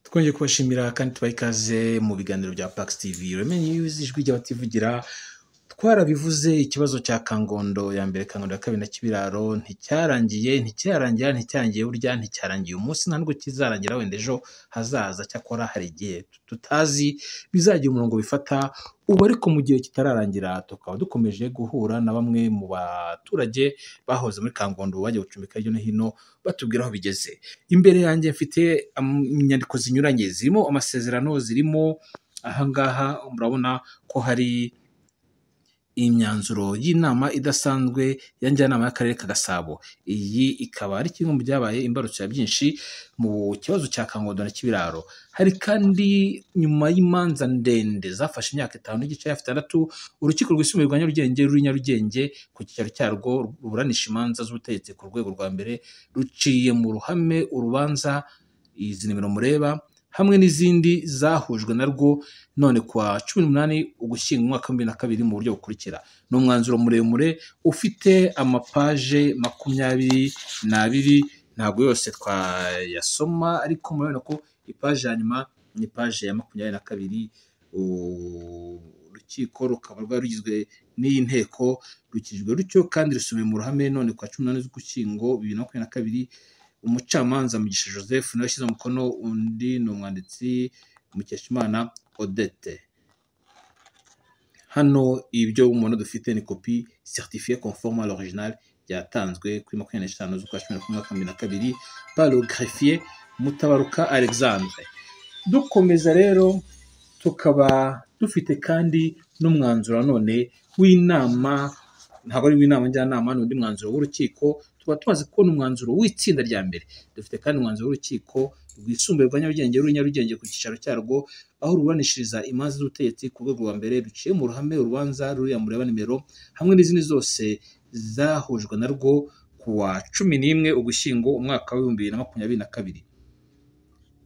Twongeye kubashimira kandi tubaha ikaze mu biganiro bya Pax TV Reme News, ijwi ry'abativugira. Twarabivuze, ikibazo cya Kangondo ya mbere, Kangondo ya kabiri na Kibiraro nticyarangiye, nticyarangira, nticyarangiye burya, nticyarangiye umunsi, nta nubwo kizarangira wenda ejo hazaza. Cyakora hari igihe tutazi bizagira umurongo bifata ubu, ariko mu gihe kitararangira tukaba dukomeje guhura na bamwe mu baturage bahoze muri Kangondo bajya gucumbika hirya no hino, batubwira aho bigeze. Imbere yanjye mfite inyandiko zinyuranye zirimo amasezerano, zirimo ahangaha murabona ko hari imyanzuro y'inama idasanzwe ya njyanama y'akarere ka Gasabo. Iyi ikaba ari kimwe mu byabaye imbarutso ya byinshi mu kibazo cya Kangondo na Kibiraro. Hari kandi nyuma y'imanza ndende zafashe imyaka 5 n'igice hafi 6, urukiko rwisumbuye rwa Nyarugenge ruri Nyarugenge ku cyicaro cyarwo ruburanisha imanza z'ubutegetsi ku rwego rwa mbere ruciye mu ruhame urubanza izi nimero mureba hamwe n'izindi zahujwe narwo none kuwa 18 Ugushyingo umwaka wa 2022 mu buryo bukurikira. Ni umwanzuro muremure ufite amapaje 22, ntabwo yose twayasoma, ariko murabona ko ipaje ya nyuma ni paje ya 22. Urukiko rukaba rwari rugizwe n'iyi nteko, rukijwe rutyo kandi rusubiye mu ruhame none kuwa 18 Ugushyingo 2022. Umucamanza Mugisha Joseph nawe yashyize umukono, undi ni umwanditsi Mukeshimana Odette. Hano ibyo umuntu dufite ni kopi certifiée conforme à l'original yatanzwe kuri 25 z'ukwa 11 umwaka wa 2022 par le greffier Mutabaruka Alexandre. Dukomeza rero tukaba dufite kandi n'umwanzuro none w'inama, ntabwo ari w'inama njyanama, ni undi mwanzuro w'urukiko. Tuba tumaze kubona umwanzuro w'itsinda rya mbere, dufite kandi umwanzuro w'urukiko rwisumbuye rwa Nyarugenge ruri Nyarugenge ku cyicaro cyarwo, aho ruburanishiriza imanza z'ubutegetsi ku rwego rwa mbere ruciye mu ruhame urubanza ruriya mureba nimero hamwe n'izindi zose zahujwe narwo kuwa 11 Ugushyingo umwaka wa 2022.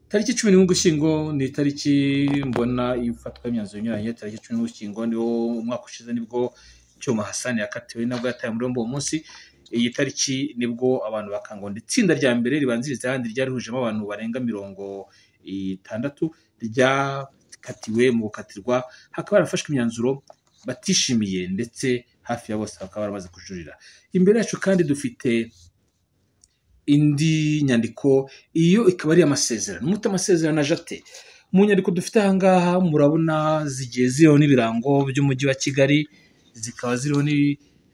Tariki 11 Ugushyingo ni itariki mbona ifatwa imyanzuro inyuranye. Tariki 11 Ugushyingo niwo umwaka ushize nibwo Cyuma Hassan yakatiwe, nabwo yataye muri yombi uwo munsi. Iyi tariki nibwo abantu ba Kangondo, itsinda rya mbere ribanziriza ayandi ryarihujemo abantu barenga 60 ryakatiwe mu gukatirwa, hakaba harafashwe imyanzuro batishimiye ndetse hafi ya bose bakaba baramaze kujurira. Imbere yacu kandi dufite indi nyandiko, iyo ikaba ari amasezerano. Muti amasezerano aje ate? Mu nyandiko dufite aha ngaha murabona zigiye ziriho n'ibirango by'umujyi wa Kigali, zikaba ziriho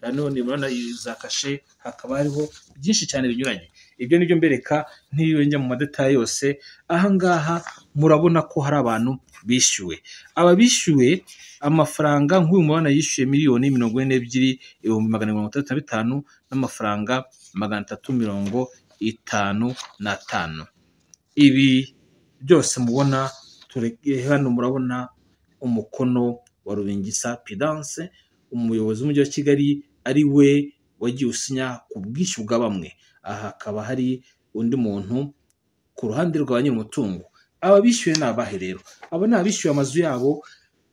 nanone murabona za kashe, hakaba hariho byinshi cyane binyuranye. Ibyo nibyo mbereka ntiriwe njya mu madetaye yose. Aha ngaha murabona ko hari abantu bishyuwe. Aba bishyuwe amafaranga nk'uyu mubona yishyuye 42,465,000 n'amafaranga 355. Ibi byose mubona hano murabona umukono wa Rubingisa Pidance, umuyobozi w'umujyi wa Kigali, ari we wagiye usinya ku bwishyu bwa bamwe. Aha hakaba hari undi muntu ku ruhande rwa nyir'umutungo. Aba bishyuwe ni abahe rero? Aba ni abishyuwe amazu yabo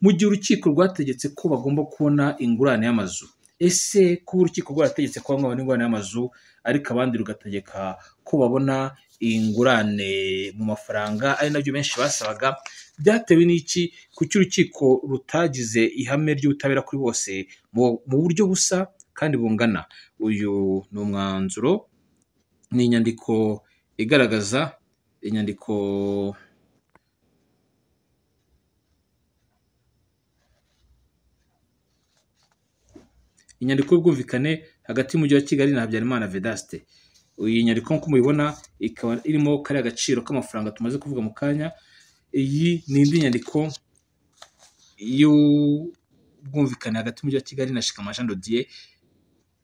mu gihe urukiko rwategetse ko bagomba kubona ingurane y'amazu. Ese kuba urukiko rwarategetse ko bamwe babona ingurane y'amazu ariko abandi rugategeka ko babona ingurane mu mafaranga, ari nabyo benshi basabaga, byatewe n'iki? Kuki urukiko rutagize ihame ry'ubutabera kuri bose mu buryo busa kandi bungana? Uyu ni umwanzuro, ni inyandiko igaragaza inyandiko y'ubwumvikane hagati y'umujyi wa Kigali na Habyarimana Vedaste. Iyi nyandiko nk'uko mubibona ikaba irimo kariya gaciro k'amafaranga tumaze kuvuga mu kanya. Iyi ni indi nyandiko y'ubwumvikane hagati y'umujyi wa Kigali na Shikama Jean de Dieu,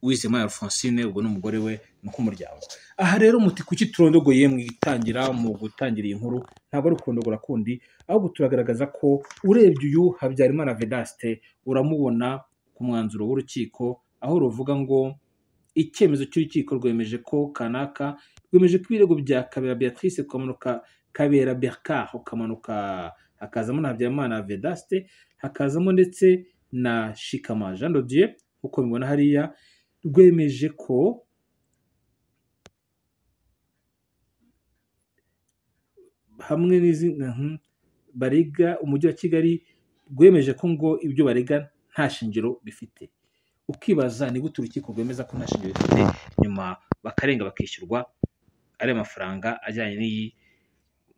Uwizeyimana Alphonsine, ubwo n'umugore we n'umuryango. Aha rero muti kuki turondogoye mu itangira, mu gutangira iyi nkuru? Ntabwo ari ukurondogora kundi, ahubwo turagaragaza ko urebye uyu Habyarimana Vedaste uramubona ku mwanzuro w'urukiko, aho ruvuga ngo icyemezo cy'urukiko rwemeje ko kanaka, rwemeje ko ibirego bya Kabera Beatrice ukamanuka Kabera Berkard ukamanuka hakazamo na Habyarimana Vedaste, hakazamo ndetse na Shikama Jean de Dieu uko mubibona hariya, rwemeje ko Hamwe n'izindi barega umujyi wa Kigali rwemeje ko ngo ibyo barega nta shingiro bifite. Ukibaza ni gute urukiko rwemeza ko nta shingiro bifite, nyuma bakarenga bakishyurwa ariya mafaranga ajyanye n'iyi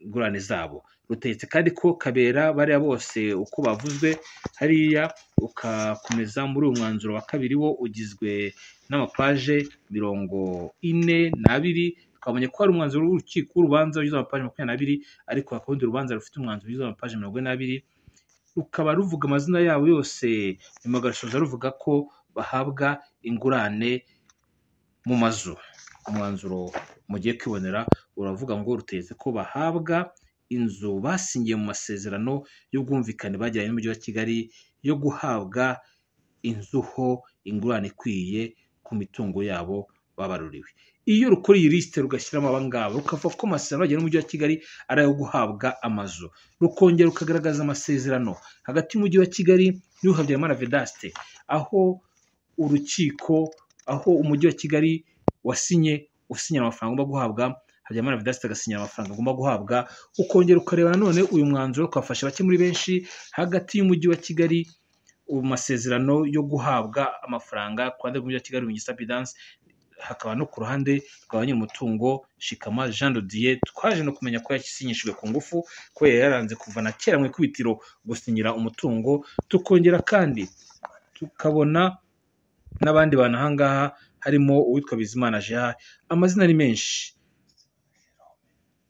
ngurane zabo. Rutegetse kandi ko Kabera bariya bose uko bavuzwe hariya, ukakomeza muri uyu mwanzuro wa kabiri wo ugizwe n'amapaje 42. Twabonye ko hari umwanzuro w'urukiko w'urubanza ugizwe n'amapaje 22, ariko hakaba urundi rubanza rufite umwanzuro ugizwe n'amapaje 42, rukaba ruvuga amazina yabo yose, nyuma rugasoza ruvuga ko bahabwa ingurane mu mazu. Umwanzuro mugiye kwibonera uravuga ngo rutegetse ko bahabwa inzu basinyiye mu masezerano y'ubwumvikane bagiranye n'umujyi wa Kigali yo guhabwa inzu ho ingurane ikwiye ku mitungo yabo babaruriwe. Iyo rukora iyi lisite rugashyiramo abangaba, rukavuga ko amasezerano bagiranye n'umujyi wa Kigali ari ayo guhabwa amazu, rukongera rukagaragaza amasezerano hagati y'umujyi wa Kigali n'uwo Vedaste, aho urukiko, aho umujyi wa Kigali wasinye usinyira amafaranga agomba guhabwa, Habyarimana Vedaste agasinyira amafaranga agomba guhabwa. Ukongera ukareba nanone uyu mwanzuro ukafasha bake muri benshi hagati y'umujyi wa Kigali mu masezerano yo guhabwa amafaranga ku ruhande rw'umujyi wa Kigali Rubingisa Prudence, hakaba no ku ruhande rwa nyir'umutungo Shikama Jean de Dieu. Twaje no kumenya ko yasinyishijwe ku ngufu kubera yaranze kuva na kera mu ikubitiro gusinyira umutungo. Tukongera kandi tukabona n'abandi bantu aha ngaha harimo uwitwa Bizimana Gerard, amazina ni menshi,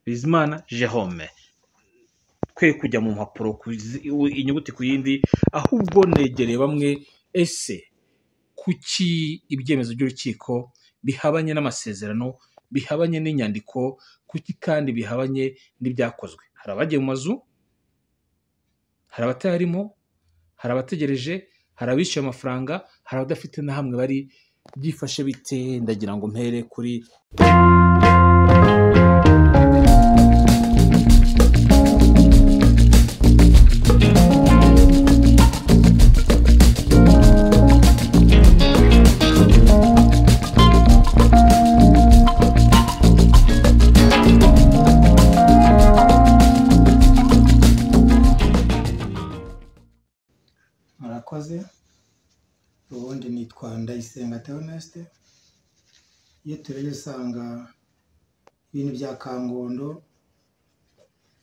Bizimana Jerome. Twe kujya mu mpapuro inyuguti ku yindi, ahubwo negereye bamwe. Ese kuki ibyemezo by'urukiko bihabanye n'amasezerano, bihabanye n'inyandiko, kuki kandi bihabanye n'ibyakozwe? Hari abagiye mu mazu, hari abatayarimo, hari abategereje, hari abishyuye amafaranga, hari abadafite na hamwe bari. Byifashe bite? Ndagira ngo mpere kuri Murakoze. Ubundi nitwa Ndayisenga Theoneste. Iyo turebye usanga ibintu bya Kangondo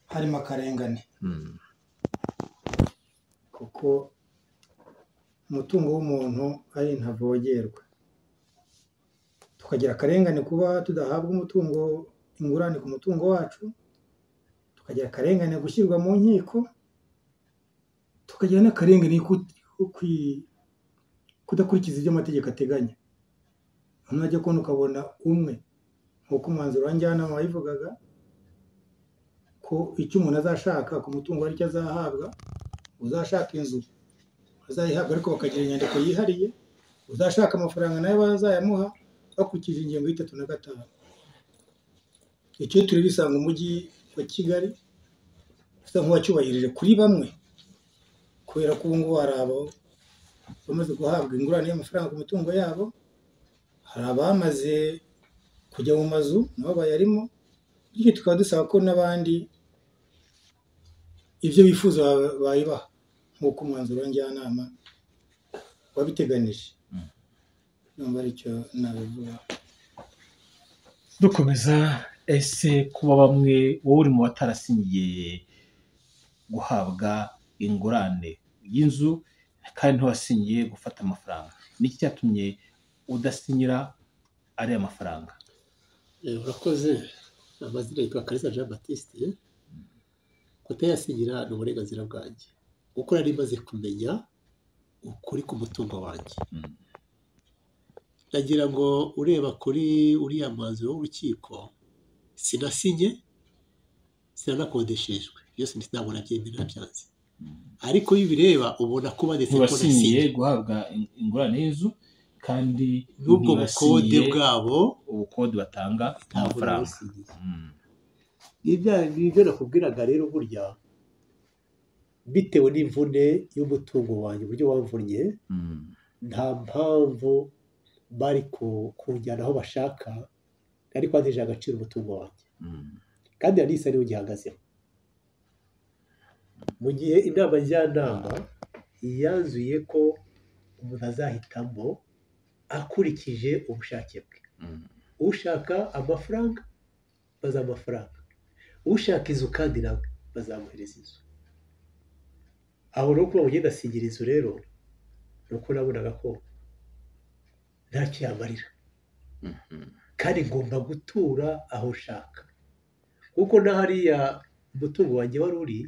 harimo akarengane, kuko umutungo w'umuntu ari ntavogerwa. Tukagira akarengane kuba tudahabwa umutungo, ingurane ku mutungo wacu, tukagira akarengane gushyirwa mu nkiko, tukagira n'akarengane kudakurikiza ibyo amategeko ateganya. Noneho wajya kubona ukabona umwe, nk'uko umwanzuro wa njyanama wabivugaga, ko icyo umuntu azashaka ku mutungo aricyo azahabwa. Uzashaka inzu azayihabwa, ariko bakagira inyandiko yihariye. Uzashaka amafaranga nayo bazayamuha bakurikije ingingo y'itatu na gatanu. Icyo turi bisanga umujyi wa Kigali usa nk'uwacyubahirije kuri bamwe, kubera ko ubu ngubu hari abo bamaze guhabwa ingurane y'amafaranga ku mitungo yabo, hari abamaze kujya mu mazu nabo bayarimo. Bityo tukaba dusaba ko n'abandi ibyo bifuza bayibaha nk'uko umwanzuro wa njyanama wabiteganije. Numva aricyo nabivuga. Dukomeza, ese kuba bamwe wowe uri mu batarasinyiye guhabwa ingurane y'inzu kandi ntiwasinyiye gufata amafaranga, niki cyatumye udasinyira ariya mafaranga? Urakoze. Amazina yitwa Kalisa Jean Baptiste. Kutayasinyira ni uburenganzira bwanjye, kuko nari maze kumenya ukuri ku mutungo wanjye. Nagira ngo ureba kuri uriya mwanzuro w'urukiko, sinasinye, sinanakodeshejwe, byose ntabwo nabyemera, byanze. Ariko iyo ubireba ubona ko banditse ko ntiwasinyiye guhabwa ingurane y'inzu, kandi n'ubwo bukode bwabo, ubukode batanga amafaranga. Ibyo nakubwiraga rero, burya bitewe n'imvune y'umutungo wanjye, uburyo wamvunnye, nta mpamvu bari kunjyana aho bashaka, ariko banteje agaciro umutungo wanjye, kandi na nisa niwo gihagazeho. Mu gihe inama njyanama yanzuye ko umuntu azahitamo akurikije ubushake bwe, ushaka amafaranga bazamuha amafaranga, ushaka inzu kandi nawe bazamuhereza inzu. Aho rero kuba ugenda asigira inzu rero ni uko nabonaga ko ntacyo yamarira, kandi ngomba gutura aho ushaka, kuko na hariya umutungo wanjye wari uri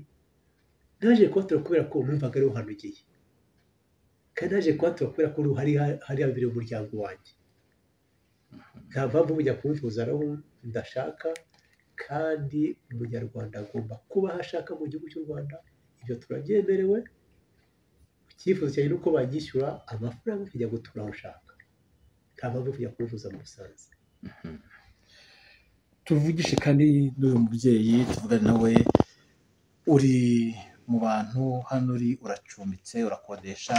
naje kuhatura kubera ko numvaga ariho hanugiye, kandi naje kuhatura kubera ko hari habiri umuryango wanjye. Nta mpamvu kujya kuwutuza aho ndashaka, kandi umunyarwanda agomba kuba aho ashaka mu gihugu cy'u Rwanda. Ibyo turabyemerewe. Icyifuzo cyanjye ni uko banyishyura amafaranga kujya gutura aho ushaka, nta mpamvu kujya kuwutuza mu Busanza. Tuvugishe kandi n'uyu mubyeyi tuvugane nawe, uri mu bantu hano, uri uracumbitse, urakodesha,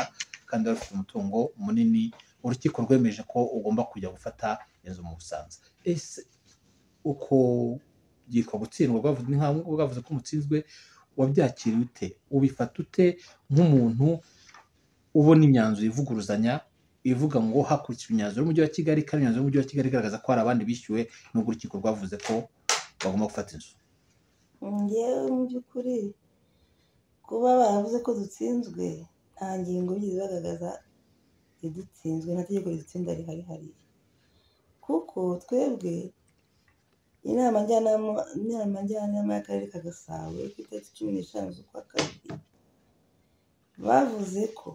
kandi wari ufite umutungo munini. Urukiko rwemeje ko ugomba kujya gufata inzu mu Busanza. Ese uko byitwa gutsindwa? Bwavuze ko mutsinzwe, wabyakiriye ute? Ubifata ute nk'umuntu ubona imyanzuro ivuguruzanya ivuga ngo hakurikijwe imyanzuro y'umujyi wa Kigali, kandi imyanzuro y'umujyi wa Kigali igaragaza ko hari abandi bishyuwe nubwo urukiko rwavuze ko bagomba gufata inzu? Ngewe mu by'ukuri kuba baravuze ko dutsinzwe, nta ngingo bigeze bagaragaza idutsinzwe, nta tegeko ridutsinda rihari hariya, kuko twebwe inama njyanama y'akarere ka Gasabo ku itariki 15 z'ukwa kabiri bavuze ko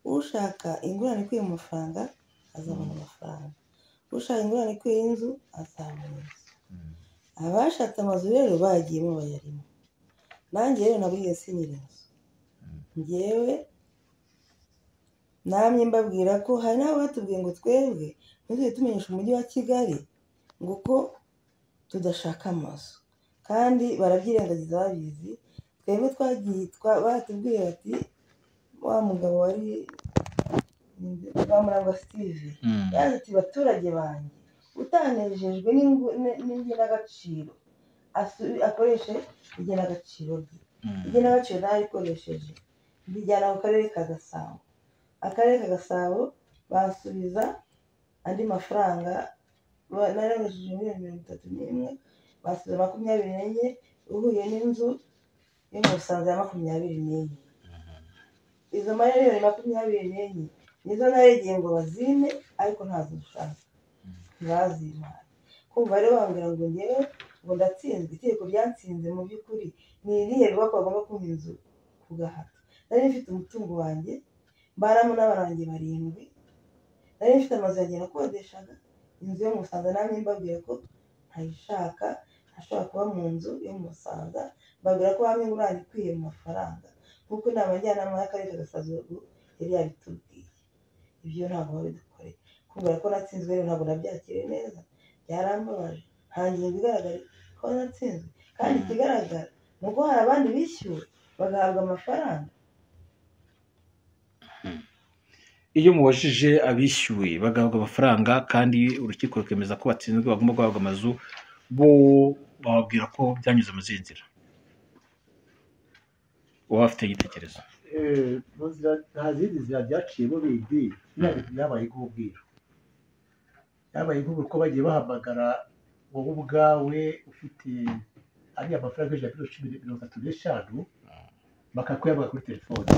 ushaka ingurane ikwiye mu mafaranga azabona amafaranga, ushaka ingurane ikwiye y'inzu azabona inzu. Abashatse amazu rero bagiyemo bayarimo. Nanjye rero ntabwo nigeze nsinyira inzu. Njyewe namye mbabwira ko hari n'abo batubwiye ngo twebwe ntitujye tumenyesha umujyi wa Kigali ngo ko tudashaka amazu, kandi barabyirengagiza babizi. Twebwe twagiye baratubwiye bati wa mugabo wari Murangwa Steve yaje ati baturage banjye utanejejwe n'igenagaciro akoreshe igenagaciro rye. Igenagaciro narikoresheje ndijyana mu karere ka Gasabo. Akarere ka Gasabo bansubiza andi mafaranga, narakoresheje miliyoni 31, basubiza 24, uhuye n'inzu yo mu Busanza ya 24. Izo miliyoni 24 nizo naregeye ngo bazime, ariko ntazo nshaka, ntibazimpaye. Kumva rero bambwira ngo ngewe ngo ndatsinzwe, itegeko ryatsinze mu by'ukuri ni irihe rivuga ko bagomba kumpa inzu ku gahato? Nari mfite umutungo wanjye mbaramo n'abana banjye 7, nari mfite amazu yanjye nakodeshaga, inzu yo mu Busanza namwe mbabwira ko ntayishaka, ntashobora kuba mu nzu yo mu Busanza, mbabwira ko bampa ingurane ikwiye mu mafaranga nk'uko inama njyanama y'akarere ka Gasabo yari yabitubwiye. Ibyo ntabwo babidukoreye. Kubera ko natsinzwe rero ntabwo nabyakiriye neza, byarambabaje. Nta ngingo igaragara ko natsinzwe, kandi ikigaragara ni uko hari abandi bishyuwe bagahabwa amafaranga. Iyo mubajije abishyuwe bagahabwa amafaranga kandi urukiko rukemeza ko batsinzwe bagomba guhabwa amazu, bo bababwira ko byanyuze mu zindi nzira. Uba afite igitekerezo? Nta zindi nzira byaciyemo bindi, byabaye nk'ubwiru, byabaye nk'ubu ko bagiye bahamagara wowe ubwawe ufite ariya mafaranga 135 bakakuyabaga kuri telefone,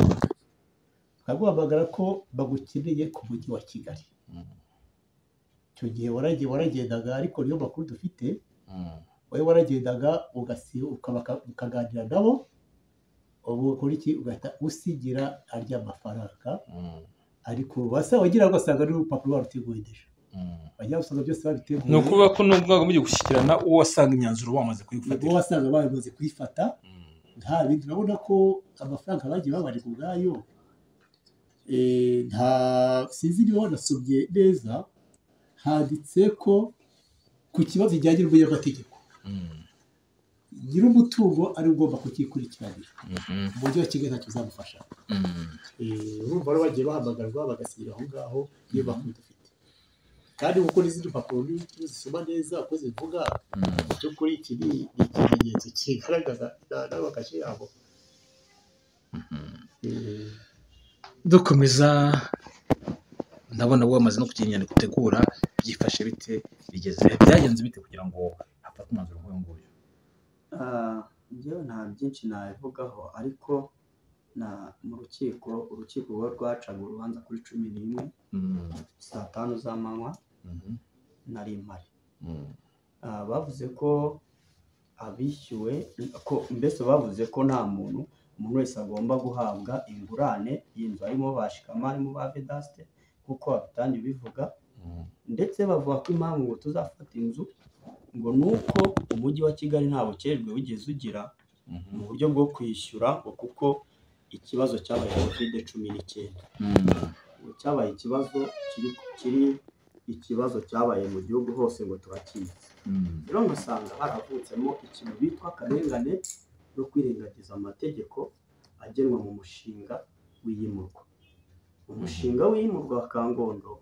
bakaguhamagara ko bagukeneye ku mujyi wa Kigali. Icyo gihe waragendaga, ariko niyo makuru dufite, wowe waragendaga ukaganira nabo, ubu ukora iki, ugahita usigira arya mafaranga, ariko wagira ngo ugasanga n'urupapuro waruteguye deja, wajya usanga byose babiteguye. Ni ukuvuga ko nubwo mugiye gushyikirana, uwo wasanga imyanzuro bamaze kuyifatira, uwo wasanga bamaze kuyifata, nta bindi. Urabona ko amafaranga bagiye babarika ubwayo, nta sinzi niba wanasomye neza, handitse ko ku kibazo kijyanye n'umunyamategeko nyir'umutungo ari ugomba kukikurikiranira, umujyi wa Kigali ntacyo uzamufasha. Urumva rero bagiye bahamagarwa bagasinyira aho ngaho, niyo makuru dufite. Kandi kuko n'izindi mpapuro zisoma neza uko zivuga, mu by'ukuri iki ni ikimenyetso kigaragaza n'amakashe yabo. Dukomeza, ndabona wamaze no kugira inyandiko utegura, byifashe bite, bigeze byagenze bite kugira ngo hafatwe umwanzuro nk'uyu nguyu? Njyewe nta byinshi nabivugaho, ariko mu rukiko, urukiko ruba rwacaga urubanza kuri 11 saa 5 z'amanywa, nari mpari. Bavuze ko abishyuwe, ko mbese bavuze ko nta muntu, umuntu wese agomba guhabwa ingurane y'inzu, harimo ba Shikama, harimo ba Vedaste nk'uko babitangiye bivuga, ndetse bavuga ko impamvu ngo tuzafata inzu ngo ni uko umujyi wa Kigali nta bukererwe wigeze ugira mu buryo bwo kwishyura, ngo kuko ikibazo cyabaye COVID-19, ngo cyabaye ikibazo kiri ikibazo cyabaye mu gihugu hose, ngo turakizi. Rero ngasanga haravutsemo ikintu bitwa akarengane no kwirengagiza amategeko agenwa mu mushinga w'iyimurwa. Umushinga w'iyimurwa wa Kangondo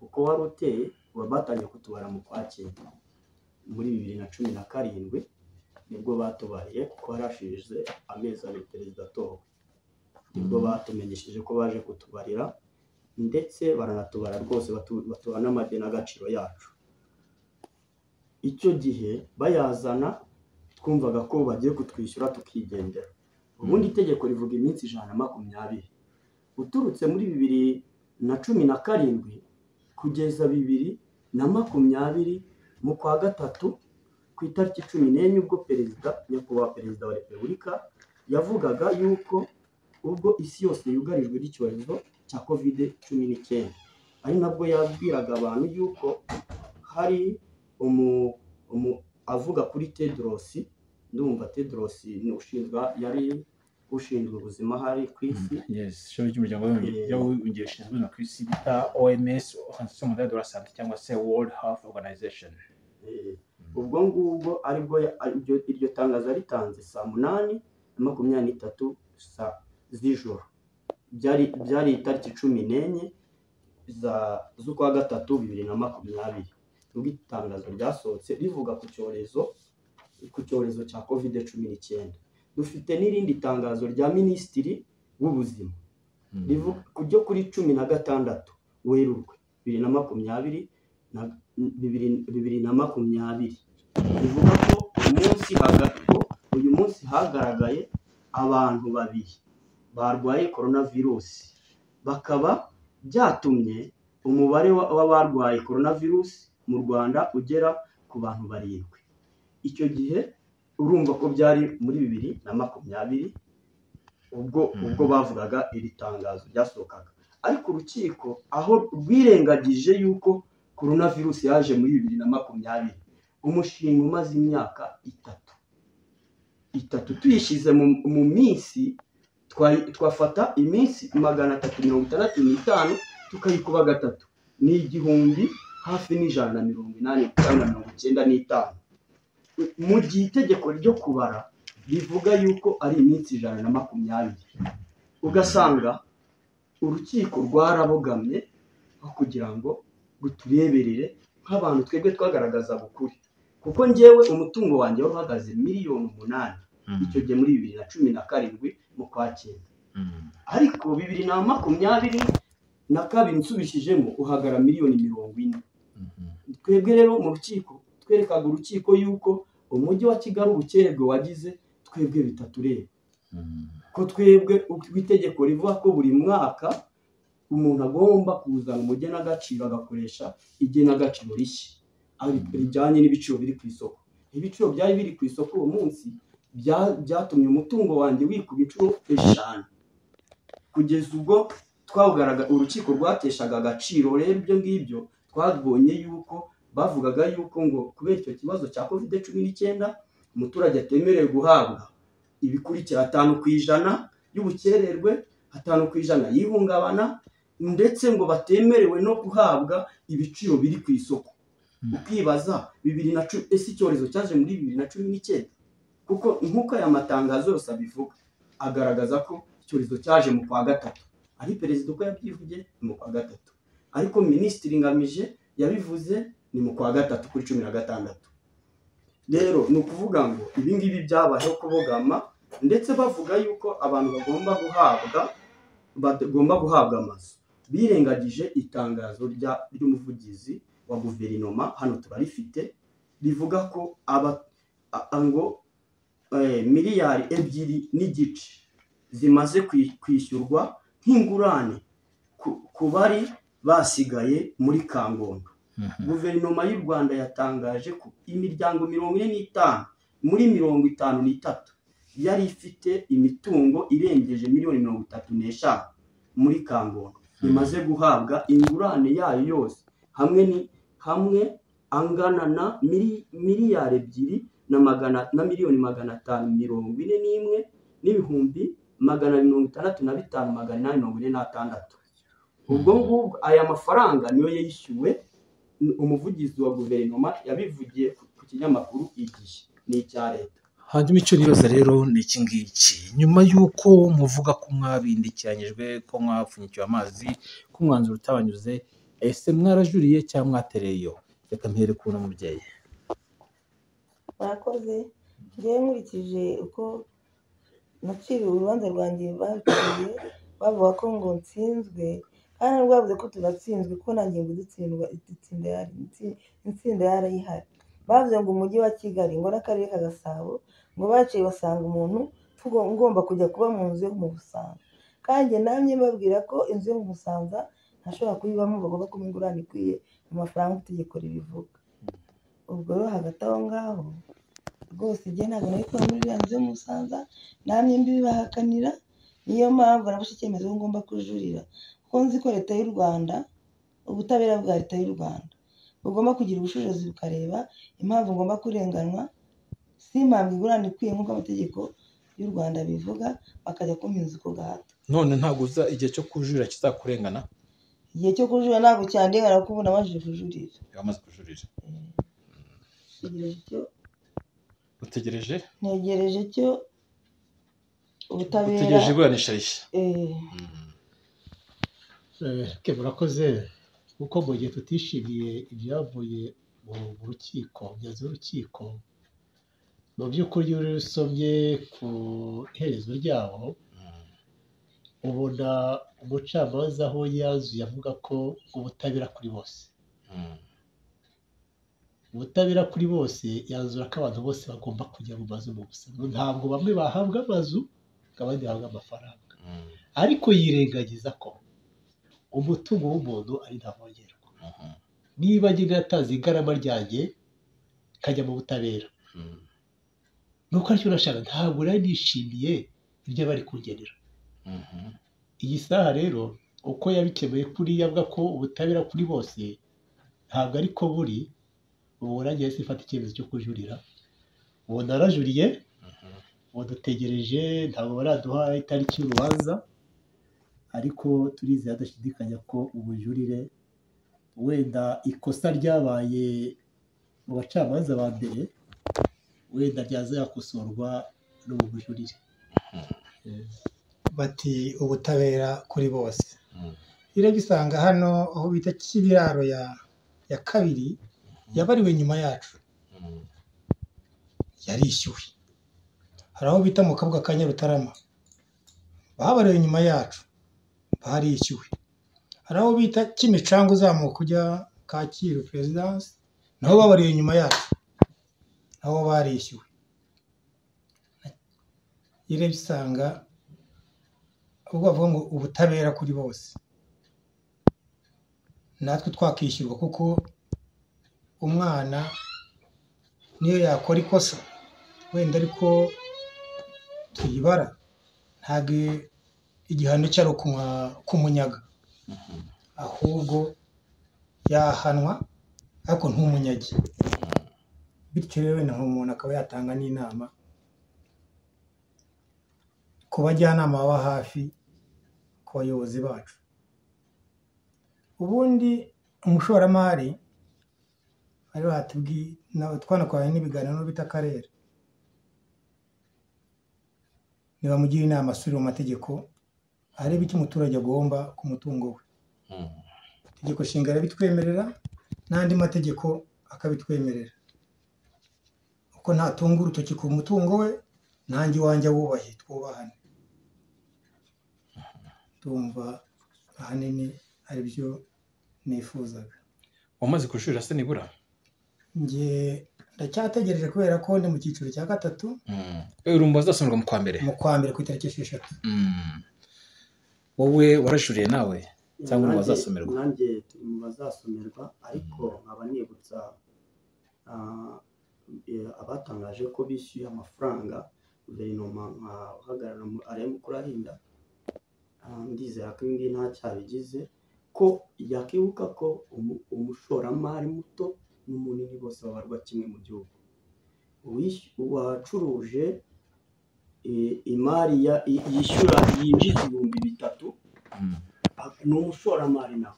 uko wari uteye, batangiye kutubara mu kwa 9 muri 2017, nibwo batubariye, kuko harashize amezi 2 perezida atowe, nibwo batumenyesheje ko baje kutubarira, ndetse baranatubara rwose, batuha n'amagenagaciro yacu. Icyo gihe bayazana twumvaga ko bagiye kutwishyura tukigendera. Ubundi itegeko rivuga iminsi 120, uturutse muri 2017 kugeza 2020 mu kwa 3 ku itariki 14, ubwo perezida, nyakubahwa perezida wa repubulika yavugaga yuko ubwo isi yose yugarijwe n'icyorezo cya COVID-19, ari nabwo yabwiraga abantu yuko hari avuga kuri Tedros, ndumva Tedros ni ushinzwe, yari ushinzwe ubuzima hari ku isi. Yes, ishami ry'umuryango w'abibumbye rishinzwe ubuzima ku isi bita OMS, Organisation Mondiale de la Santé, cyangwa se World Health Organization. Ubwo ngubwo aribwo iryo tangazo ritanze saa 8:23 z'ijoro, byari itariki 14 z'ukwa 3 2020, nubwo itangazo ryasohotse rivuga ku cyorezo cya COVID-19. Dufite n'irindi tangazo rya minisitiri w'ubuzima rivuga ryo kuri 16 Werurwe 2020, rivuga ko uyu munsi hagaragaye abantu 2 barwaye coronavirus, bakaba byatumye umubare w'abarwaye coronavirus mu Rwanda ugera ku bantu 7. Icyo gihe urumva ko byari muri 2020 ubwo bavugaga iri tangazo ryasohokaga. Ariko urukiko aho rwirengagije yuko coronavirus yaje muri 2020, umushinga umaze imyaka 3 tuyishyize mu minsi, twafata iminsi 365 tukayikuba 3, ni 1000 hafi n'180 cyangwa 95, mu gihe itegeko ryo kubara rivuga yuko ari iminsi 120. Ugasanga urukiko rwarabogamye aho kugira ngo rutureberere nk'abantu twebwe twagaragazaga ukuri, kuko njyewe umutungo wanjye wari uhagaze miliyoni 8 icyo gihe muri 2017 mu kwa 9, ariko 2022 nsubishijemo uhagara miliyoni 40. Twebwe rero mu rukiko twerekaga urukiko yuko umujyi wa Kigali ubukererwe wagize twebwe bitatureba, ko twebwe itegeko rivuga ko buri mwaka umuntu agomba kuzana umugenagaciro agakoresha igenagaciro rishya rijyanye n'ibiciro biri ku isoko. Ibiciro byari biri ku isoko uwo munsi byatumye umutungo wanjye wikuba inshuro 5, kugeza ubwo twawugaraga urukiko rwateshaga agaciro. Rero ibyo ngibyo twabonye yuko bavugaga yuko ngo kubera icyo kibazo cya COVID-19 umuturage atemerewe guhabwa ibikurikira 5% y'ubukererwe, 5% y'ihungabana, ndetse ngo batemerewe no guhabwa ibiciro biri ku isoko. Ukibaza 2010 ese icyorezo cyaje muri 2019? Kuko nk'uko aya matangazo yose abivuga agaragaza ko icyorezo cyaje mu kwa 3, ari perezida uko yabyivugiye ni mu kwa 3, ariko minisitiri Ngamije yabivuze ni mu kwa 3 kuri 16. Rero ni ukuvuga ngo ibi ngibi byabayeho kubogama, ndetse bavuga yuko abantu bagomba guhabwa Bagomba guhabwa amazu. Birengagije itangazo ry'umuvugizi wa guverinoma, hano turarifite, rivuga ko ngo miliyari 2.5 zimaze kwishyurwa nk'ingurane ku bari basigaye muri Kangondo. Guverinoma y'u Rwanda yatangaje ko imiryango 45 muri 53 yari ifite imitungo irengeje miliyoni 35 muri Kangondo imaze guhabwa ingurane yayo yose hamwe angana na miliyari 2 na miliyoni 541 n'ibihumbi 265 846. Ubwo ngubwo aya mafaranga niyo yishyuwe. Umuvugizi wa guverinoma yabivugiye ku kinyamakuru Igihe, ni icya leta. Hanyuma icyo nibaza rero ni iki ngiki: nyuma y'uko muvuga ko mwabindikiranyijwe, ko mwapfunyikiwe amazi, ko umwanzuro utabanyuze, ese mwarajuriye cyangwa mwatereyeyo? Reka mpere ku mubyeyi. Murakoze. Ngewe nkurikije uko naciriwe urubanza rwanjye, baciye bavuga ko ngo nsinzwe, kandi nubwo bavuze ko turatsinzwe kuko nta ngingo idutsindwa, intsinda yarayihari. Bavuze ngo umujyi wa Kigali ngo n'akarere ka Gasabo ngo baciye basanga umuntu ngomba kujya kuba mu nzu yo mu Busanza, kandi namye mbabwira ko inzu yo mu Busanza ntashobora kuyibamo, bagomba kumpa ingurane ikwiye mu mafaranga itegeko ribivuga. Ubwo rero hagati aho ngaho rwose njye ntabwo nari kuba muri iriya nzu yo mu Busanza, namye mbibahakanira. Niyo mpamvu nafashe icyemezo ko ngomba kujurira, kuko nzi ko leta y'u Rwanda, ubutabera bwa leta y'u Rwanda bugomba kugira ubushishozi bukareba impamvu ngomba kurenganwa, simpambwe ingurane ikwiye nk'uko amategeko y'u Rwanda bivuga, bakajya kumpa inzu ku gahato. None ntabwo uza igihe cyo kujurira kizakurengana? Igihe cyo kujurira ntabwo cyandengana kuko ubu nabashije kujurira. Wamaze kujurira. Ntegereje icyo. Utegereje? Ntegereje icyo ubutabera. Utegereje iburanisha rishya. Murakoze. Kuko mu gihe tutishimiye ibyavuye mu rukiko, imyanzuro y'urukiko, mu by'ukuri iyo usomye ku iherezo ryawo ubona umucamanza aho yanzuye avuga ko ubutabera kuri bose, ubutabera kuri bose, yanzura ko abantu bose bagomba kujya mu mazu mu Busanza. Ntabwo bamwe bahabwa amazu abandi bahabwa amafaranga, ariko yirengagiza ko umutungo w'umuntu ari ntavogerwa. Niba njye natanze igarama ryanjye nkajya mu butabera, nuko aricyo nashaka, ntabwo nari nishimiye ibyo bari kungenera. Iyi saha rero uko yabikemuye kuriya avuga ko ubutabera kuri bose ntabwo ariko buri. Ubu nanjye yahise ifata icyemezo cyo kujurira, ubu narajuriye, ubu dutegereje, ntabwo baraduha itariki y'urubanza, ariko turizeye adashidikanya ko ubujurire, wenda ikosa ryabaye mu bacamanza ba mbere, wenda ryazakosorwa no mu bujurire. Bati ubutabera kuri bose. Iragisanga hano aho bita Kibiraro ya kabiri yabariwe nyuma yacu, yarishyuwe. Hari aho bita mu Kabuga ka Nyarutarama babariwe nyuma yacu, barishyuwe. Hari aho bita Kimicanga uzamuka ujya Kacyiru Perezidansi, naho babariwe nyuma yacu, naho barishyuwe. Iyo usanga ubwo bavuga ngo ubutabera kuri bose, natwe twakishyurwa, kuko umwana niyo yakora ikosa wenda ariko tuyibara, ntabwo igihano cye ari kumunyaga, ahubwo yahanwa ariko ntumunyage. Bityo rero wenda umuntu akaba yatanga n'inama ku bajyanama baba hafi, ku bayobozi bacu. Ubundi umushoramari bari batubwiye, twanakoranye n'ibiganiro n'uwo bita Karere, nibamugira inama asubire mu mategeko, arebe icyo umuturage agomba ku mutungo we. Itegeko nshinga rirabitwemerera n'andi mategeko akabitwemerera. Uko ntatunga urutoki ku mutungo we, nanjye iwanjye awubahe, twubahane. Ndumva ahanini ari byo nifuzaga. Wamaze kujurira se nibura? Njye ndacyategereje kubera ko ndi mu cyiciro cya 3. Urumva azasomerwa mu kwa mbere? Mu kwa mbere ku itariki 6. Wowe warajuriye nawe cyangwa uri bazasomerwa? Nanjye turi mu bazasomerwa, ariko nkaba nibutsa abatangaje ko bishyuye amafaranga guverinoma nka uhagarara Alain Mukurarinda, ndizera ko ibi ngibi nta cyabigize, ko yakibuka ko umushoramari muto n'umunini bose babarwa kimwe mu gihugu. Uwacuruje imari yishyura yinjiza 3000 ni umushoramari, nawe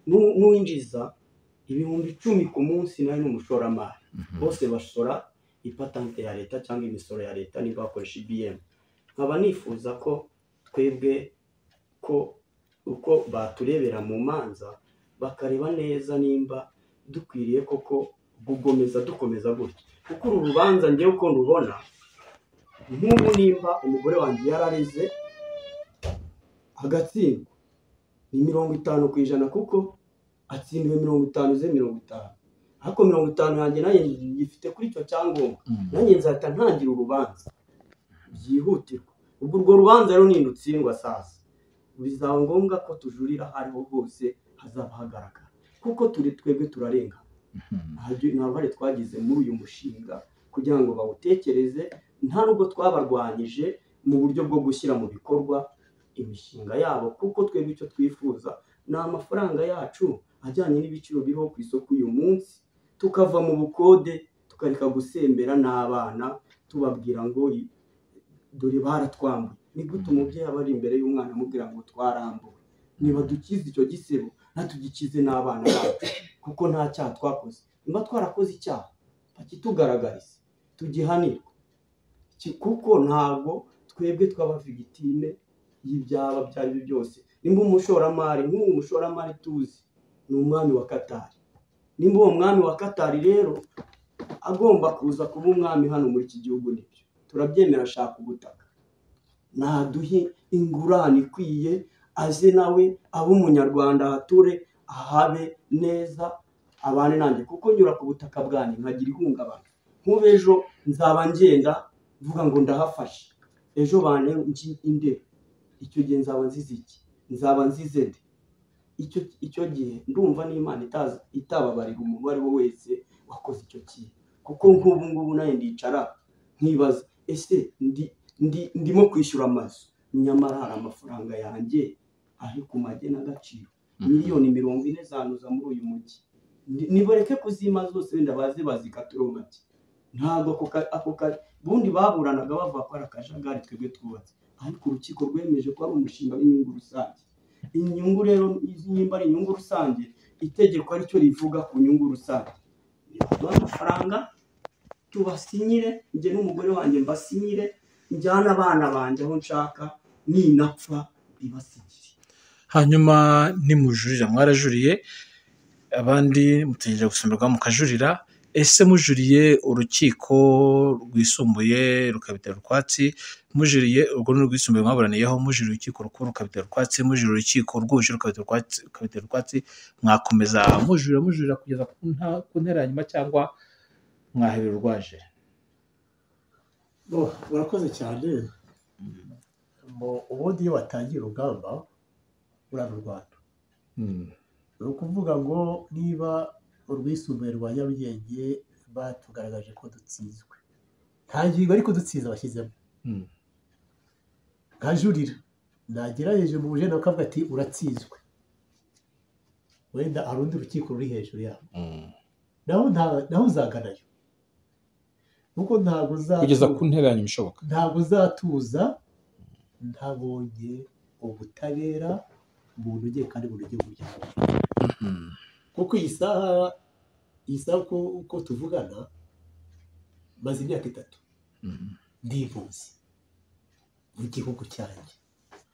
n'uwinjiza 10,000 ku munsi nawe ni umushoramari. Bose basora ipatante ya leta cyangwa imisoro ya leta niba bakoresha IBM. Nkaba nifuza ko twebwe ko uko baturebera mu manza bakareba neza nimba dukwiriye koko gukomeza dukomeza gutya, kuko uru rubanza njyewe uko ndubona nk'ubu nimba umugore wanjye yarareze agatsindwa ni 50% kuko atsindiwe 50 ze 50, ariko 50 yanjye nanjye ngifite kuri icyo cyangombwa, nanjye nzahita ntangira urubanza byihutirwa. Ubwo urwo rubanza rero nindutsindwa sasa bizaba ngombwa ko tujurira aho ariho hose hazaba hagaragara, kuko turi twebwe turarenga. Nta ruhare twagize muri uyu mushinga kugira ngo bawutekereze, nta nubwo twabarwanyije mu buryo bwo gushyira mu bikorwa imishinga yabo, kuko twebwe icyo twifuza ni amafaranga yacu ajyanye n'ibiciro biriho ku isoko uyu munsi, tukava mu bukode tukareka gusembera n'abana tubabwira ngo dore baratwambuye. Ni gute umubyeyi aba ari imbere y'umwana amubwira ngo twarambuwe? Niba dukize icyo gisebo natugikize n'abana bacu, kuko nta cyaha twakoze. Niba twarakoze icyaha bakitugaragarize tugihanirwe, kuko ntabwo twebwe twaba victime y'ibyaba byari byo byose. Nimba umushoramari nk'uwo mushoramari tuzi ni umwami wa Katari, nimba uwo mwami wa Katari rero agomba kuza kuba umwami hano muri iki gihugu, nibyo turabyemera, ashaka ubutaka, naduhe ingurane ikwiye, aze nawe abe umunyarwanda, ahature ahabe neza, abane nanjye, kuko nyura ku butaka bwanjye nkagira ihungabana. Nk'ubu ejo nzaba ngenda mvuga ngo ndahafashe, ejo bane indera, icyo gihe nzaba nzize iki? Nzaba nzize nde? Icyo gihe ndumva n'Imana itababarira umuntu uwo ari we wese wakoze icyo kintu, kuko nk'ubu ngubu nawe ndicara nkibaza ese ndimo kwishyura amazu, nyamara hari amafaranga yanjye ari ku magenagaciro miliyoni 40 zanuza muri uyu mujyi. Nibareke kuzima zose, wenda baze bazikatura make. Ntabwo ako bundi baburanaga bavuga ko ari akajagari twebwe twubatse, ariko urukiko rwemeje ko ari umushinga w'inyungu rusange. Inyungu rero nimba ari inyungu rusange, itegeko aricyo rivuga ku nyungu rusange. Nibaduha amafaranga tubasinyire, njye n'umugore wanjye mbasinyire, njyane abana banjye aho nshaka, ninapfa bibasigire. Hanyuma nimujurira, mwarajuriye, abandi mutegereje gusomerwa mukajurira. Ese mujuriye urukiko rwisumbuye rukabitera utwatsi, mujuriye urwo ni urwisumbuye mwaburaniyeho, mujuriye urukiko rukuru rukabitera utwatsi, mujuriye urukiko rw'ubujurire rukabitera utwatsi, mwakomeza mujurira kugeza ku ntera ya nyuma cyangwa mwahebera urwaje? Urakoze cyane. Ubundi iyo watangiye urugamba urarurwana, ni ukuvuga ngo niba urwisumbuye rwa Nyarugenge batugaragaje ko dutsinzwe, nta ngingo ariko dutsinze bashyizemo, nkajurira nagerageje mu bujene bakavuga ati uratsinzwe, wenda hari urundi rukiko ruri hejuru yabo, naho uzaganayo, kuko ntabwo kugeza ku ntera ya nyuma ishoboka, ntabwo uzatuza ntabonye ubutabera bunogeye kandi bunogeye umuryango. Kuko iyi saha uko tuvugana maze imyaka 3 ndivuze mu gihugu cyanjye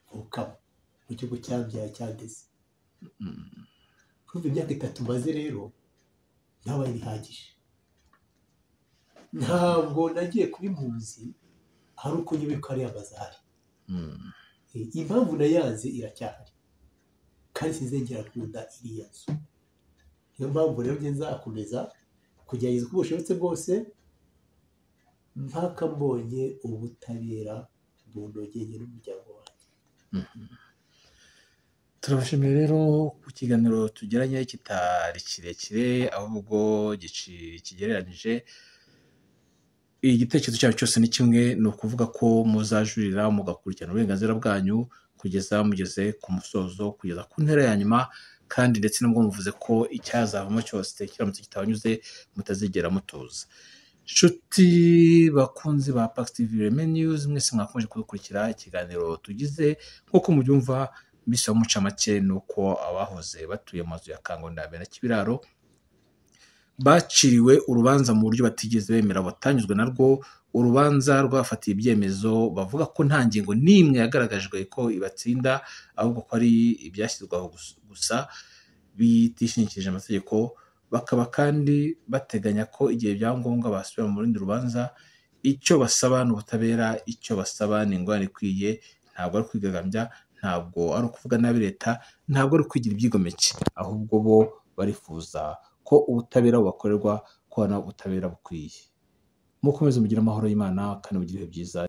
mvukamo, mu gihugu cyambyaye cyandeze. Kuva imyaka 3 maze rero ntabaye bihagije. Ntabwo nagiye kuba impunzi hari uko nyine ko ari amazari. Impamvu nayanze iracyahari kandi sinzengera kunda iriya nzu. Niyo mpamvu rero njye nzakomeza kugerageza uko bushobotse bwose mpaka mbonye ubutabera bunogeye n'umuryango wanjye. Turabashimiye rero ku kiganiro tugiranye kitari kirekire ahubwo kigereranyije. Igitekerezo cyacu cyose ni kimwe, ni ukuvuga ko muzajurira mugakurikirana uburenganzira bwanyu kugeza mugeze ku musozo, kugeza ku ntera ya nyuma, kandi ndetse nubwo muvuze ko icyazavamo cyose kiramutse kitabanyuze mutazigera mutuza. Nshuti bakunzi ba Pax TV Reme News, mwese mwakomeje kudukurikira ikiganiro tugize. Nk'uko mubyumva mbese muca make ni uko abahoze batuye amazu ya Kangondo ya mbere na Kibiraro baciriwe urubanza mu buryo batigeze bemera, batanyuzwe narwo. Urubanza rwafatiye ibyemezo bavuga ko nta ngingo n'imwe yagaragajwe ko ibatsinda, ahubwo ko ari ibyashyizweho gusa bitishingikirije amategeko. Bakaba kandi bateganya ko igihe byangombwa basubira mu rundi rubanza. Icyo basaba ni ubutabera, icyo basaba ni ingurane ikwiye. Ntabwo ari kwigaragambya, ntabwo ari ukuvuga nabi leta, ntabwo ari ukwigira ibyigomeke, ahubwo bo barifuza ko ubutabera bubakorerwa, ko ubutabera bukwiye. Mukomeze mugire amahoro y'Imana kandi mugire ibihe byiza.